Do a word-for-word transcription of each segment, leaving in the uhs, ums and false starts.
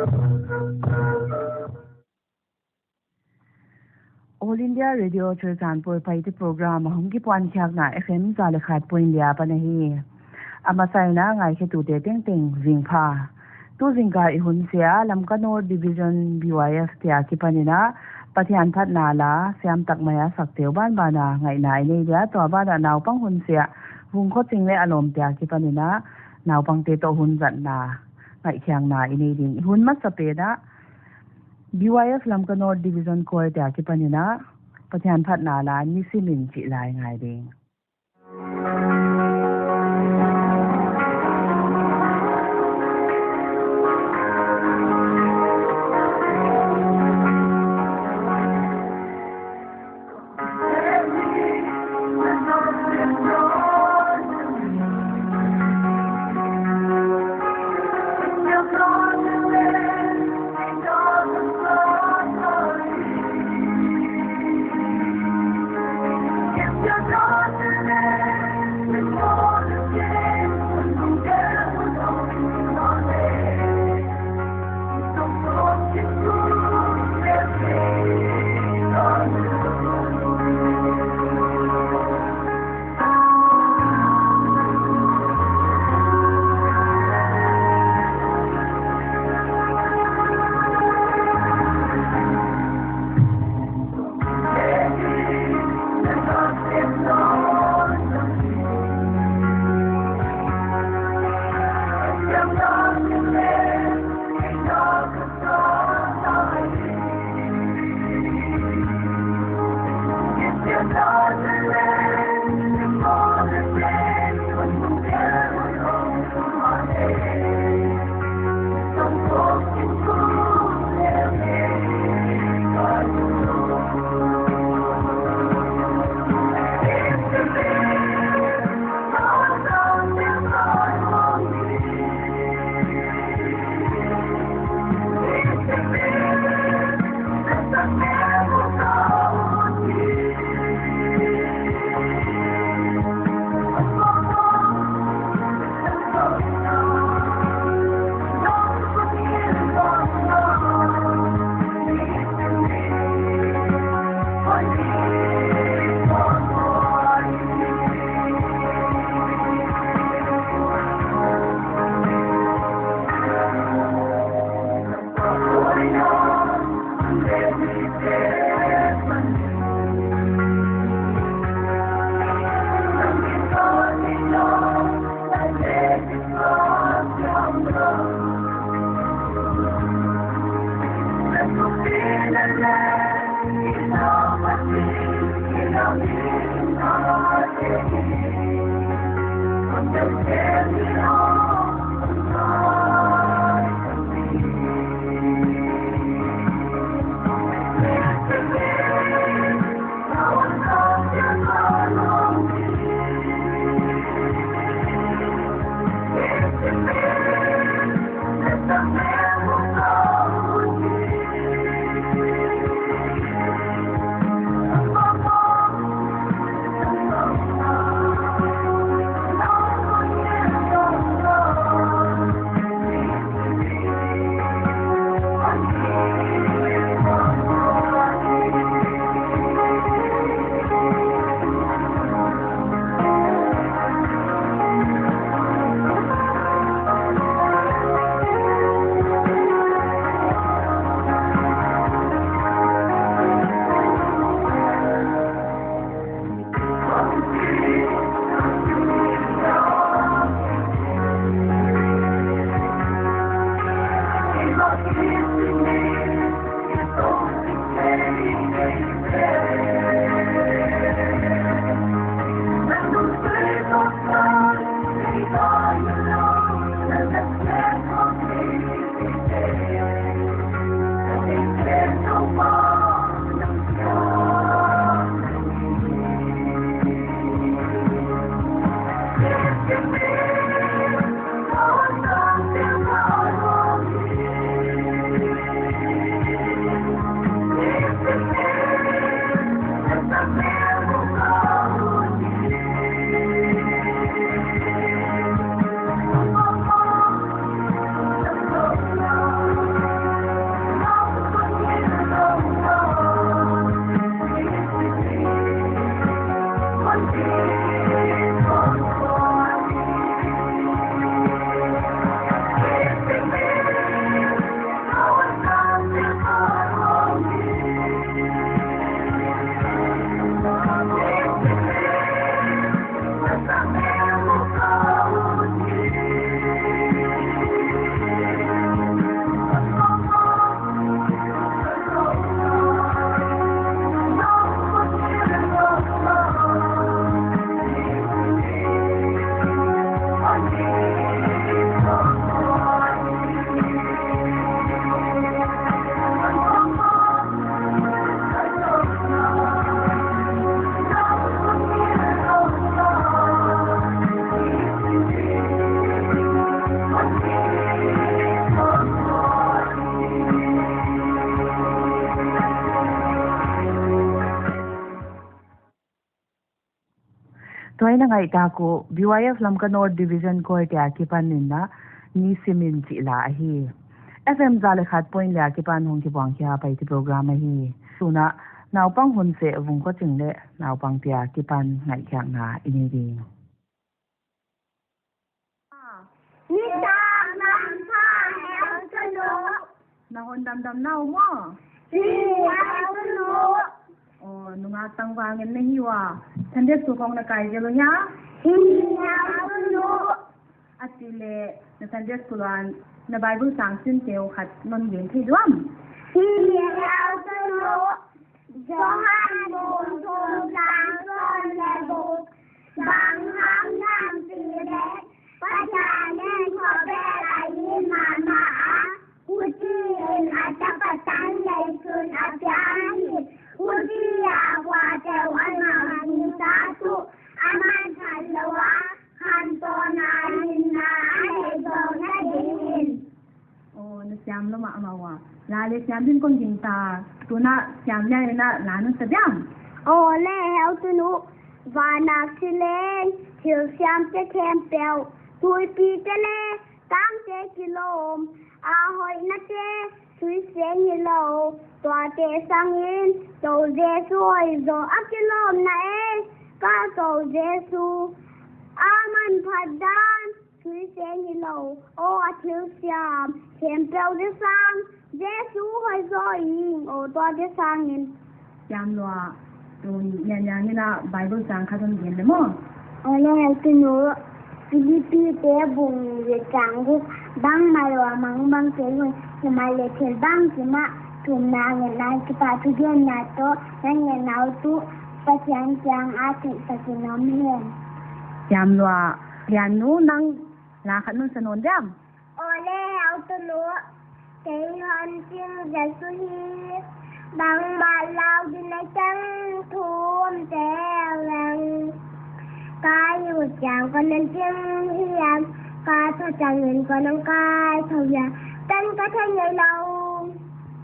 All India Radio Churachandpur Paite program a hong kipuan khiakna F M za leh khat point li a pan ahi. A masa in a ngaikhetute tengteng zingpha. Tu zingkal i hunsia Lamka North Division B Y F te akipanin a Pathian phatna la siam tak mai a sakte uh banban a ngaihna i nei dia, tua ban ah naupang hunsia Vungkhoching leh a lawmte akipanin a naupangte toh hun zatna ngaihkhiakna i nei ding. I hun masapen ah B Y F Lamka North Division Choir te akipanin a Pathian phatna la Nisimin chih la i ngai ding. Ei na ngaihtak uh, B Y F Lamka North Division Choir te akipan in na, Ni Simin chih la ahi. F M za leh khat point leh akipan hong kibuang khia Paite program ahi. Tuna, naupang hun seh vung ko ching leh, naupang te akipan ngaihkhiakna i nei ding. Nitak lam pha, Eltonu. Na hon damdam na uh maw? Hi, Eltonu. Oh, nungak tangval ngen na hi ua. Sunday school khong na kai zel uh hia? Hi, Eltonu. Ahihleh, na Sunday school uah, na Bible chang sinte uh khat non gen thei diam? Hi, Eltonu. Johan bung thum chang sawm leh guk. Bang hang hiam cih leh, Pathian in khovel a it mahmah a, huchiin a Chapa tang leichung a piang hi. Huchia kuate uh ana gingta tuh, aman khanlou a, khantawn a hinna a neih zawkna dingin. Oh, na siam lua mahmah ua. La leh siam din kon gingta. Tuna siam leh na la non sa diam? Aw leh, Eltonu. Van a chi leng, thil siamte khempeuh, tuipi te leh tangte kilawm, a hoihnate sui seng hilou, tuate sangin Tou Jesu hoihzaw a kilawmna ei, ka Tou Jesu a manphat dan sui seng hilou, aw a thilsiam khempeuh te sang Jesu hoihzaw ing, aw tuate sangin. Siam lua, tun nian nian in a Bible chang khat hon gen le maw? Aw leh, Eltonu. Philippi te bung nih chang guk. Bangmah lua mangbangte hun, himahleh thil bangkim a thumna ngen a kipahthu genna toh na ngen uh tuh Pathian kiang a theihsak in om hen. Siam lua, Liannu, nang la khat non sa nawn diam? Aw leh, Eltonu. Kei hon ching Jesu hi, bangmah lau ding nei chang thum zel leng. Ka ut chiang kon hon ching hiam, ka tho chiangin kon hon kai thou hia, tan ka thei ngeilou.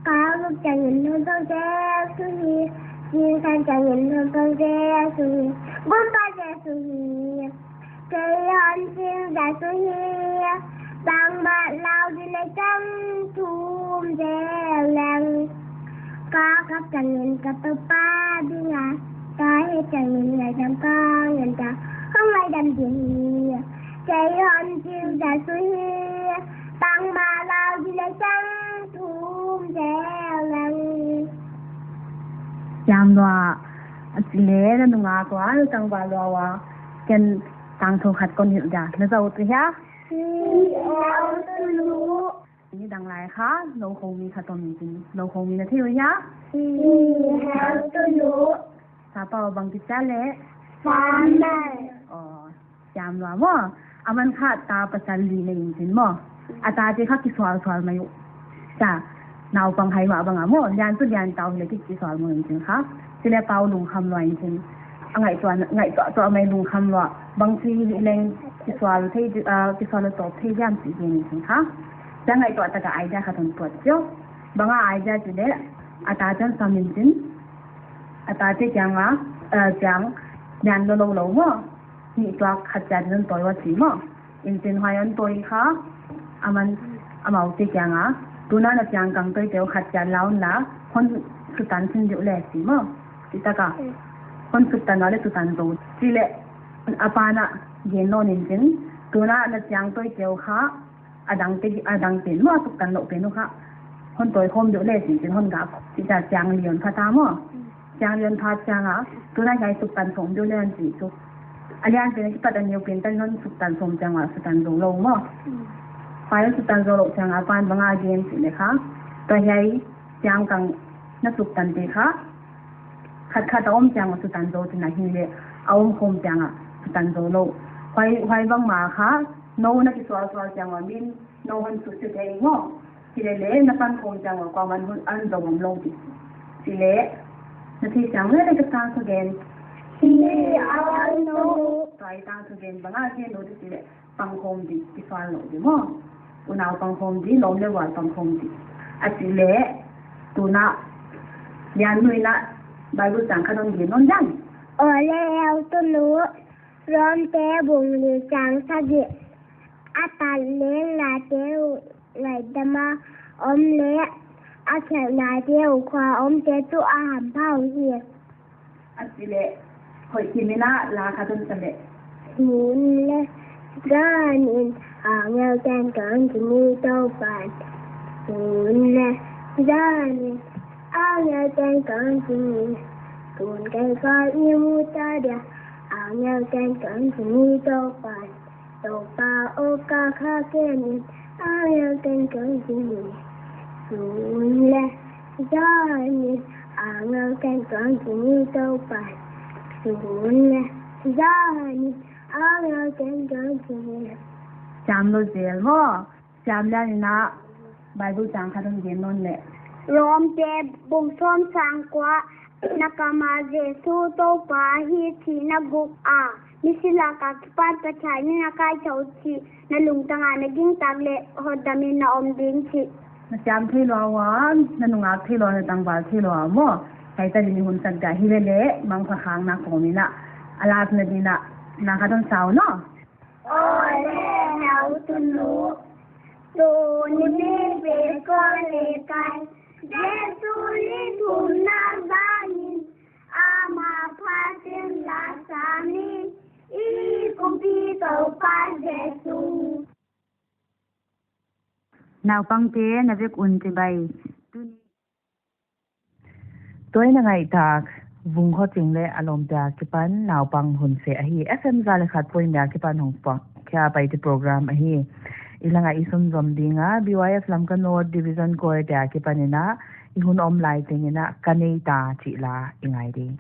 Ka ut chiangin hon thou Jesu hi, ching khan chiangin hon thou Jesu hi, gumpa Jesu hi. Kei hon ching Jesu hi, bangmah lau ding nei chang thum zel leng. Ka kap chiangin ka Toupa ding a, ka hih chiangin ngaidam ka ngen ta, hon ngaidam ding hi. Kei hon ching Jesu hi, bangmah lau ding nei chang thum zel leng. Siam lua, ahihleh na nungak ua, na tangval lua ua, ken tangthu khat kon hilh dia. Na za uh hia? Hi, Eltonu. Ni dang lai kha, lou khomi khat om in chin. Lou khomi na thei uh hia? Hi, Eltonu. Chapa uh bangchi chia leh? Samuel. Aw, siam lua maw. Aman kha ta pasal li nei in chin maw. A tate kha kisual sual mai uh. Cha, naupang hai mah bang a maw, lian chu lian ta uh leh ki, kisual mai in chin kha. Chileh pa uh lungkham lua in chin. A ngaihtuah, ngaihtuah tuah mai lungkham lua. Bangchi hih leng kisual thei, ah, kisual lua tawp thei hiam chih gen in chin kha. Cha ngaihtuah tak a idea khat hon puak chiau. Bang a idea chih leh, a ta chan sam in chin. A tate kiang a, ah, chiang, lian lou lou lou maw. Nih tuak khat chia din hon tawi ua chi maw. In chin huai hon tawi kha, aman, amaute kiang a, tuna na chiang kang tawite uh khat chia la un la, hon sutan sin diu leh chi maw. Chih tak a. Mm. Hon sutan leh sutan zou. Chih leh, a pa'n a gen nawn in chin, tuna na chiang tawite uh kha, a dangte, a dang pen maw, a suktan louh pen uh kha. Hon tawi khawm diu leh chi in chin hon gak. Chih ta chiang li hon pha ta maw. Mm. Chiang li hon pha chiang a, tuna hiai suktan sawm diu leh hon chi chu. A lian pen a kipat a neu pen tan hon suktan sawm chiang a, sutan zou lou maw. Mm. Huai hon sutan zou louh chiang a, pa'n bang a gen chih leh kha. Tua hiai chiang kang na suktante kha. Khat khat a om chiang a sutan zou chin ahihleh, a om khawm chiang a sutan zou lou. Huai, huai bangmah kha, nou na kisual sual chiang a min, nou hon sut se thei maw. Chih leh leh, na pan khawm chiang a kuaman hun an zou om lou di. Chih leh, na theih chiang leh leh ka tangthu gen. Hi, Eltonu. Tua i tangthu gen bang a gen lou di chih leh, pang khawm di, kisual lou di maw. Unau pang khawm di, lawm leh vual pang khawm di. Ahihleh, tuna, Liannu in a Bible chang khat hon gen nawn diam? Aw leh, Eltonu. Rom te bung li chang sagih. A tan leng late uh ngaihdam a om leh, a khelhnate uh khua omte tuh a hampha uh hi. A chi leh, hoih kim in la khat hon sa leh. Sun leh zan in angel ten kong chi ni Toupan. Sun leh zan in angel ten kong chi ni. Tun kei kal i mu ta dia, angel ten kong chi ni Toupan. Toupa aw ka kha ken in, angel ten kong chi ni. Sun leh zan in angel ten kong chi ni Toupan. Sun leh zan in angel ten kong chi ni. Siam lou zel maw. Siam lian in Bible chang khat hon gen nawn leh. Rom te bung sawm chang kua. Na kam ah Jesu Toupa hi thihna guk a, misi lak akipan Pathian in a kaithou chih na lungtang ah na gingta leh hotdam in na om ding chih. Na siam theilou a, na nungak theilou, na tangval theilou a maw. Hiai ta ding hun sak dia hi lele, mangpha khakna kawm in a last na ding in na khat hon sa uh no. Aw leh, houtunu. Tuni ni pe ko le kai. Jesu ni thumna bangin, ama phatin la sami, i kumpi Toupa Jesu. Naupangte na vek un chibai. Tuni Tuaina ngaihtak, Vung Kho Ching leh a lawmte akipan naupang hun seh ahi. F M za leh khat point nih akipan hong pang khia pai te program ahi. I langa i sunzom ding a, B Y F Lamka North Division Choir te akipan in i hun om lai teng in Ka Nei Ta chih la i ngai ding.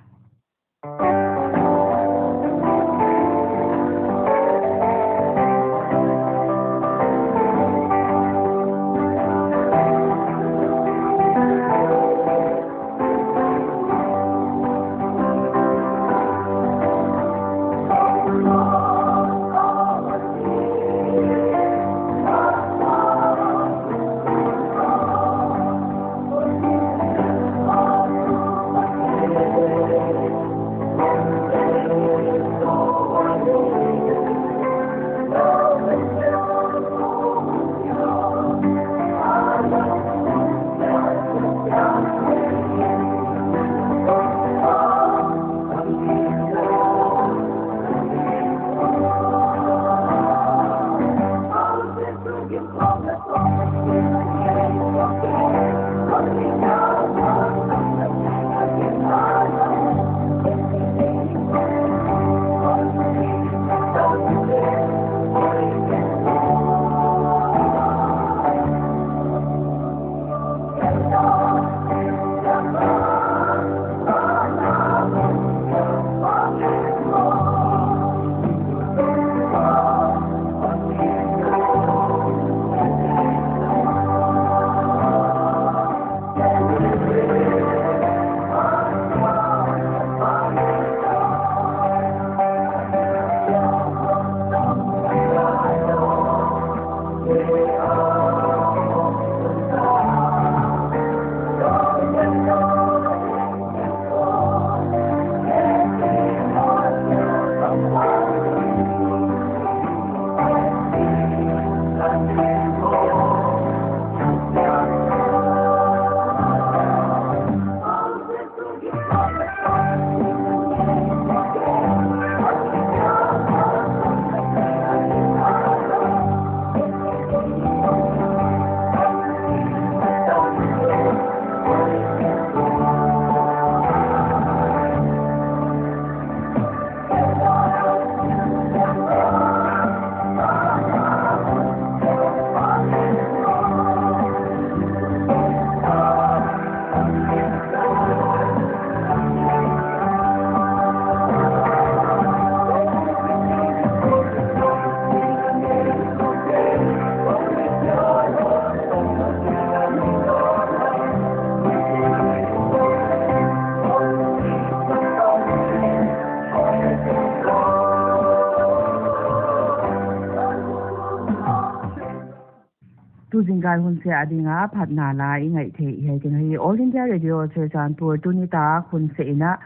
Tu zingkal hun seh a ding a phatna la i ngaih theih hiai teng hi. All India Radio Churachandpur, tuni tak hun seh in a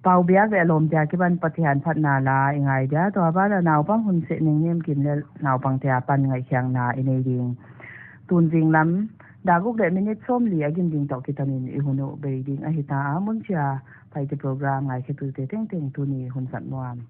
Pau biak leh lawmte akipan Pathian phatna la i ngai dia, tua banah naupang hun seh nengnem kim leh naupangte apan ngaihkhiakna i nei ding. Tun zinglam dak guk leh minute sawmli a gin ding toh kiton in i hun uh bei ding ahita a, Munchia Paite program ngaikhetute tengteng tuni hun zat nuam.